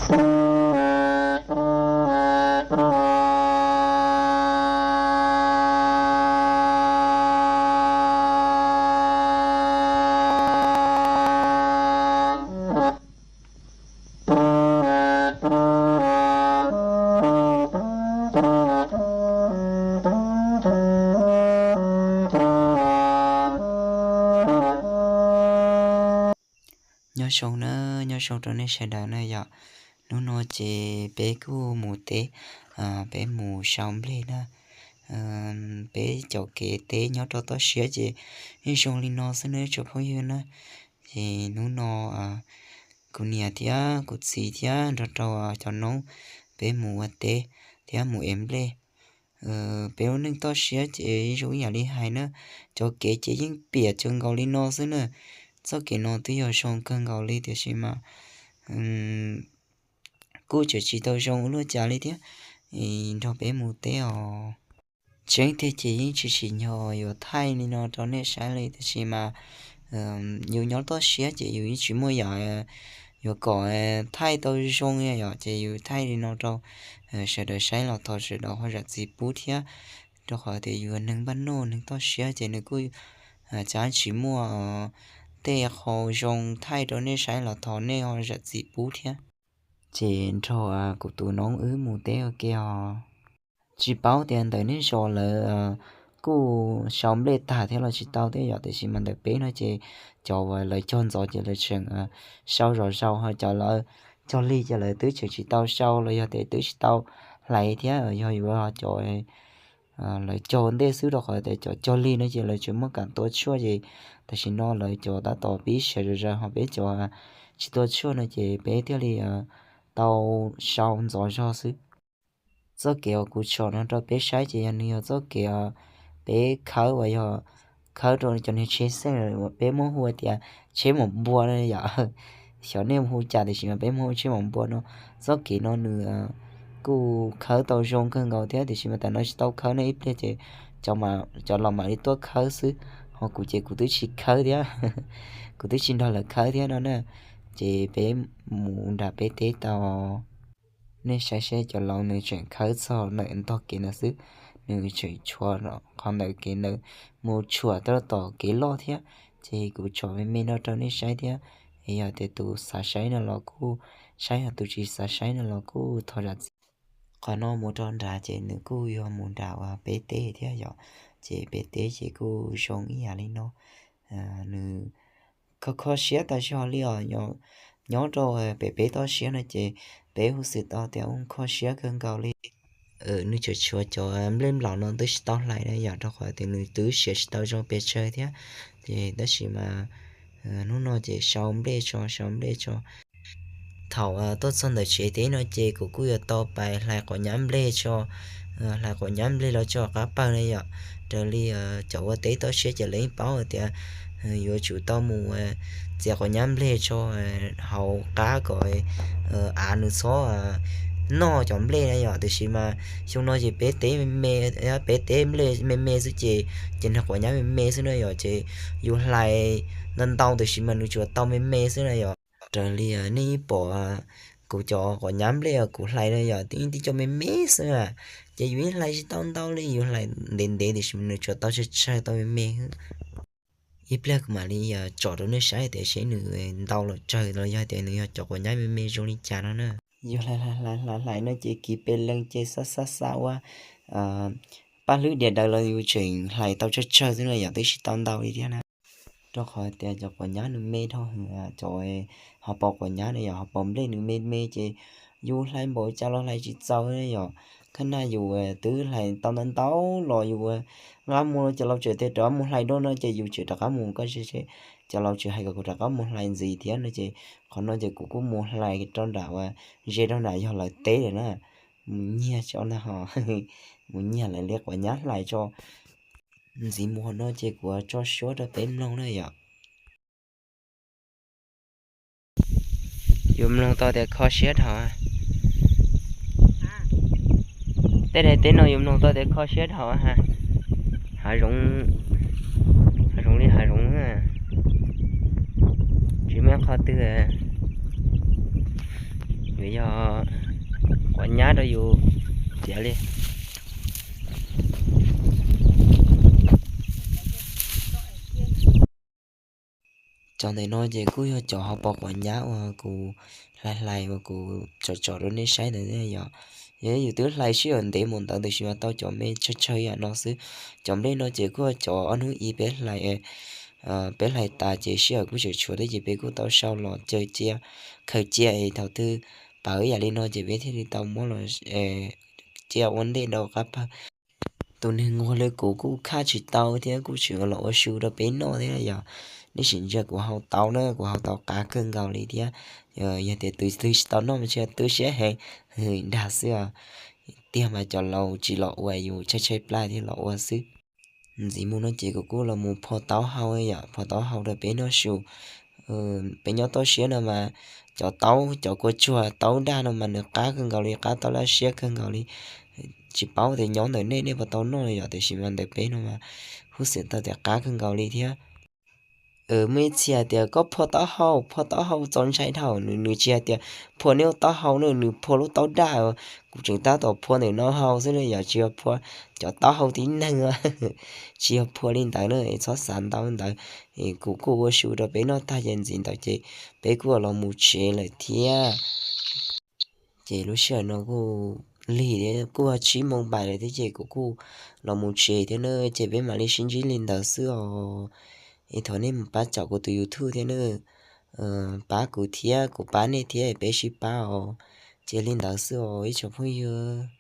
Nyob zoo na, nyob zoo rau nej sawv daws na yom. Hnub no ces peb kuj mus teb, peb mus sau nplej na. Peb cov kev teb nyob rau toj siab ces yeej zoo li no xwb na tsoom phooj ywg na. Ces hnub no kuv niam thiab kuv txiv thiab nrog rau cov noob peb mus ua teb thiab mus ev nplej. Peb lub neej toj siab ces zoo ib yam li hais na, cov kev ces yeej piam kawg nkaus li no xwb na. Txoj kev no twb yog zoo kawg nkaus li tiam sis mas kuj tseem tsis tau zoo ua luaj cas li thiab. Nrog peb mus teb os. Tseeb tiag ces yeej tsis tsim nyog yuav thaij li no rau nej saib li tiam sis mas yus nyob toj siab ces yus yeej tsis muaj yam yuav kom thaij tau zoo yom, ces yus thaij li no rau sawv daws saib los thov sawv daws ho zam txim pub thiab, rau qhov tias yus neeg npaj noj neeg toj siab ces nws kuj tsis muaj tej qho zoo thaij rau nej saib los thov nej ho zam txim pub thiab. Ces nrog kuv tus noob wb mus teb ua ke os. Tsis paub tias ntawm nej zos lawv kuj sau nplej tag thiab los tsis tau thiab yom, tiam sis mas ntawm peb no ces cov uas lawv cog ntxov ces lawv tseem sau zom zaus, ho cov lawv cog lig ces lawv twb tseem tsis tau sau los yog tias twb tsis tau hlais thiab. Yog yuav cov lawv cog ntej xwb, rau qhov tias cov cog lig no ces lawv tseem muaj kam tua tshuaj ces tam sim no lawv cov tab tom pib siav zom zaws, ho peb cov tsis tua tshuaj no ces peb thiaj li tau sau ntxov zog xwb. Txoj kev uas kuv tsom no rau peb saib ces yog nws yog txoj kev peb khawb uas yog khawb rau cov niag tsheb xeej, peb muab hu tias tsheb mom npua no yom. Xyov nej hu cas tiam sis mas peb muab hu tsheb mom npua no. Txoj kev no nws kuj khawb tau zoo kawg nkaus thiab tiam sis mas tam no tsis tau khawb ne, ib pliag ces cov laus mam li tuaj khawb xwb. Ho kuv ces kuv twb tsis khawb thiab, kuv twb tsis nrog lawv khawb thiab no na. Ces peb mus nram peb teb tau. Nej saib seb cov laus nws tseem khawb txog ntawm ntog kev ntawd xwb, nws tseem tshuav qhov ntawm kev ntawd mus tshuam rau tom kev loj thiab. Ces kuv tsom me me no rau nej saib thiab, es yog tias tus xav saib no los kuj saib, yog tus tsis xav saib no los kuj thov zam txim. Qhov no mus rau nrad ces nws kuj yog mus nram uas peb teb thiab yom. Ces peb teb ces kuj zoo ib yam li no, nws kho kho siab tas zog li os. Nyob rau pem peb toj siab no ces peb hu xwm tau tias ua kho siab kawg nkaus li. Nws tseem tshuav cov nplej nplaum no twb tsis tau hlais na yom, rau qhov tias nws twb siav tsis tau zoo pes tsawg thiab. Ces tab sis mas hnub no ces sau nplej tso, sau nplej tso. Thaum tuaj txog ntawm tsev teb no ces kuv kuj yuav tau pais hlais quav nyab nplej tso, hlais quav nyab nplej los tso qab pawg na yom. Raws li cov ua teb toj siab ces lawv yeej paub hais tias yuav tsum tau mus txiav quav nyab nplej tso hauv qab kom av nws txhob noj cov nplej na yom. Tiam sis mas xyoo no ces peb teb me me, peb teb nplej me me xwb ces, ces nrog quav nyab me me xwb na yom, ces yus hlais ntau ntau tiam sis mas nws tsuas tau me me xwb na yom. Raws li nej yeej pom kuv cov quav nyab nplej kuv hlais na yom, yeej tib co me me xwb a, ces yus yeej hlais tsis tau ntau li, yus hlais ntev ntev tiam sis nws tsuas tau tsawg tsawg tau me me xwb. Ib pliag kuv mam li tsom rau nej saib tias seb nws ntau los tsawg los yog tias nws yog cov quav nyab me me zoo li cas no na. Yus hlais hlais hlais hlais no ces kiv pes lees ces xa xa xa ua paj hlwb diav daws los yus tseem hlais tau tsawg tsawg xwb na yom, twb tsis tau ntau li thiab na. Rau qhov tias cov quav nyab nws me dhau heev, cov hauv paus quav nyab na yom, hauv paus nplej nws me me ces yus hlais npaum cas los hlais tsis txaus na yom. Khab naj yus twb hlais tau ntau ntau los yus nqa mus cov laus tseem tias rov qab mus hlais dua no ces yus tseem rov qab mus, koj cov laus tseem hais kom kuv rov qab mus hlais ntxiv thiab no ces qhov no ces kuv kuj mus hlais rau nram uas ze rau nram yog lawv teb lawm na. Mus nyiag tso ntag ho, mus nyiag lawv li quav nyab hlais tso. Ntxiv mus hauv no ces kuv tso suab rau peb mloog na yom. Yus mloog tau tias kho siab dhau. Tej daim teb no yus mloog tau tias kho siab dhau ha. Hav zoov, hav zoov li hav zoov, tsis muaj qhov twg. Yog quav nyab rau yus tiav li. Cov ntawm no ces kuj yog cov hauv paus quav nyab uas kuv hlais hlais uas kuv tsom tsom rau nej saib ntawd yom. Yog yus twb hlais sij hawm ntev mus ntawd tab sis mas tau cov me tsawg tsawg yam no xwb. Cov nplej no ces kuj yog cov ob hnub ib peb hlais, peb hlais tas ces sij hawm kuj tseem tshuav thiab ces peb kuj tau sau los caw cia, khaws cia es thaum twg pawv yam li no ces peb thiaj li tau muab los cia ua ntej rau qab pawg. Tus neeg nquag li kuv kuj khaj tsis tau thiab kuj tseem los ua su rau peb noj thiab yom. Nej sim ntsia kuv hau tau na, kuv hau tau qab kawg nkaus li thiab. Yog tias tus twg tsis tau noj mas tsis tu siab heev, dag xwb os. Tiag mas cov laus tsis los ua, yus tshaib tshaib plab thiaj los ua xwb. Ntxiv mus no ces kuv kuj los mus phua taub hau yom, phua taub hau rau peb noj su. Peb nyob toj siab no mas cov taub, cov kua tsuag taub dag no mas nws qab kawg nkaus li, qab tau laj siab kawg nkaus li. Tsis paub tias nyob ntawm nej nej puas tau noj yom, tiam sis mas ntawm peb no mas huj xwm tau tias qab kawg nkaus li thiab. Muaj ib txhia tias koj phua taub hau, phua taub hau txaus ntshai dhau, nws tsis hais tias phua nej lub taub hau na, nws phua lub taub dag. Kuv tseem tab tom phua ntawm no hau xwb na yom, tsis yog phua cov taub hau tib neeg, tsis yog phua li ntawd na, txhob xav ntau ntawd. Kuv kuj ua su rau peb noj tag ces ntxiv ntawd ces peb kuj los mus tsev lawm thiab. Ces lub sij hawm no kuj lig thiab, kuj tsib moos npaim lawm thiab ces kuv kuj los mus tsev thiab na, ces peb mam li sib ntsib li ntawd xwb os. Es thov nej mus pab caum kuv tus YouTube thiab na, pab kuv thiab kuv pab nej thiab peb sib pab os. Ces li ntawd xwb os ib tsoom phooj ywg.